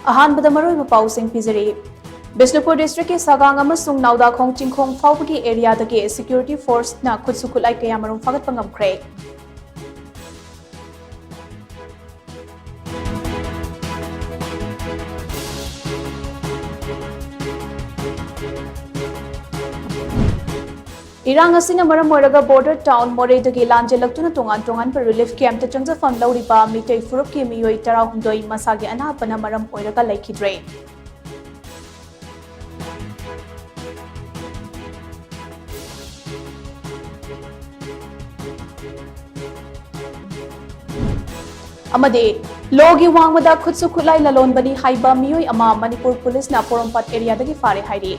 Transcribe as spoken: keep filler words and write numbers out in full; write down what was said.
ꯑꯍꯥꯟꯕꯗ ꯃꯔꯨꯑꯣꯏꯕ ꯄꯥꯎꯁꯤꯡ ꯄꯤꯖꯔꯤ꯫ ꯕꯤꯁꯅꯨꯄꯨꯔ district ꯀꯤ ꯁꯒꯥꯡ ꯑꯃꯁꯨꯡ ꯅꯥꯎꯗꯥꯈꯣꯡ ꯆꯤꯡꯈꯣꯡ ꯐꯥꯎꯕꯒꯤ area ꯗꯒꯤ security force ꯅ ꯈꯨꯠꯁꯨ ꯈꯨꯠꯂꯥꯏ ꯀꯌꯥꯃꯔꯨꯝ ꯐꯥꯒꯠꯄ ꯉꯝꯈ꯭ꯔꯦ꯫ ꯏꯔꯥꯡ ꯑꯁꯤꯅ ꯃꯔꯝ ꯑꯣꯏꯔꯒ border town ꯃꯣꯔꯦꯗꯒꯤ ꯂꯥꯟꯖꯦꯜꯂꯛꯇꯨꯅ ꯇꯣꯉꯥꯟ ꯇꯣꯉꯥꯟꯕ relief camp ꯇ ꯆꯪꯖꯐꯝ ꯂꯧꯔꯤꯕ ꯃꯤꯇꯩ ꯐꯨꯔꯨꯞꯀꯤ ꯃꯤꯑꯣꯏ ꯇꯔꯥꯍꯨꯝꯗꯣꯏ ꯃꯁꯥꯒꯤ ꯑꯅꯥꯕꯅ ꯃꯔꯝ ꯑꯣꯏꯔꯒ ꯂꯩꯈꯤꯗ꯭ꯔꯦ꯫ ꯑꯃꯗꯤ ꯂꯣꯒꯤ ꯋꯥꯡꯃꯗ ꯈꯨꯠꯁꯨ ꯈꯨꯠꯂꯥꯏ ꯂꯂꯣꯟꯕꯅꯤ ꯍꯥꯏꯕ ꯃꯤꯑꯣꯏ ꯑꯃ ꯃꯅꯤꯄꯨꯔ ꯄꯨꯂꯤꯁꯅ ꯄꯣꯔꯣꯝꯄꯥꯠ area ꯗꯒꯤ ꯐꯥꯔꯦ ꯍꯥꯏꯔꯤ꯫